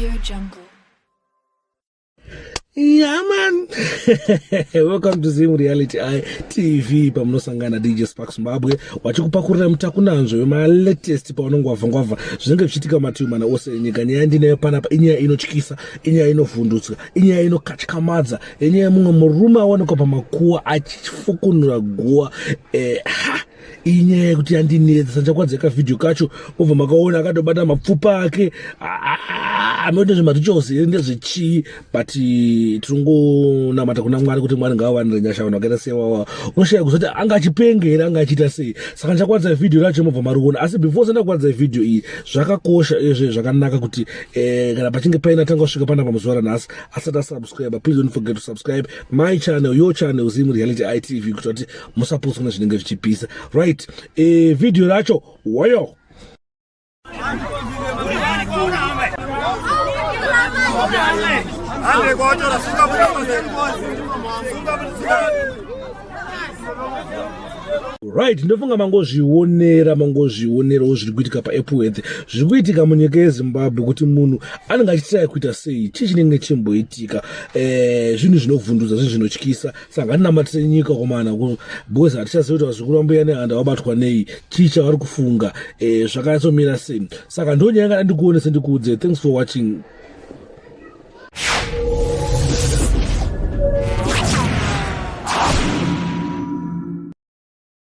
Audio Jungle. Yeah, man. Welcome to Zim Reality Eye TV pamunosangana DJ Sparks Zimbabwe wachikupakurira mutakunanzvo wemalatest paunongwavha ngwavha zvinenge zvichiitika mativi mana ose enyika. Nyaya ndinayo panapa inyaya inotyisa, inyaya inovhundutswa, inyaya inokatyamadza, inyaya yemumwe murume awanikwa pamakuwa achifukunura guwa. Eh, ha inyaya yekuti yandinetsa sandichakwadzeka kavhidhiyo kacho obva makaona akatobata mapfupa ake amene zvemarituals here ndezvechii but tiringonamata kuna Mwari kuti Mwari ngavawanire nyasha vanhu vakaita sewawa. Unoshaya kuzoti anga achipenge here, anga achiita sei. Saka ndichakwadza vhidhiyo racho mobva mariona, asi before sandakwadza vhidhiyo iyi, zvakakosha izve zvakanaka kuti kana pachinge paina tanga kusvika panapa muzuva ranhasi asati asubscribe, please don't forget to subscribe my channel, your channel, Zim Reality ITV, kuitira kuti musapotswa nezvinenge zvichipisa. Right, vhidhiyo racho wayo. Right, ndofunga mangozvionera, mangozvionerawo zviri kuitika paEpworth, zviri kuitika munyika yeZimbabwe, kuti munhu anenge achitira kuita sei, chii chinenge chimboitika. Zvinhu zvinovhundudza, zvinhu zvinotyisa. Saka ngatinamatire nyika komana, because hatichazivi kuti vazukuru vambuya Nehanda vabatwa nei, chii chavari kufunga, zvakanyatsomira sei. Saka ndonyaya ngada ndikuonese, ndikuudze. Thanks for watching.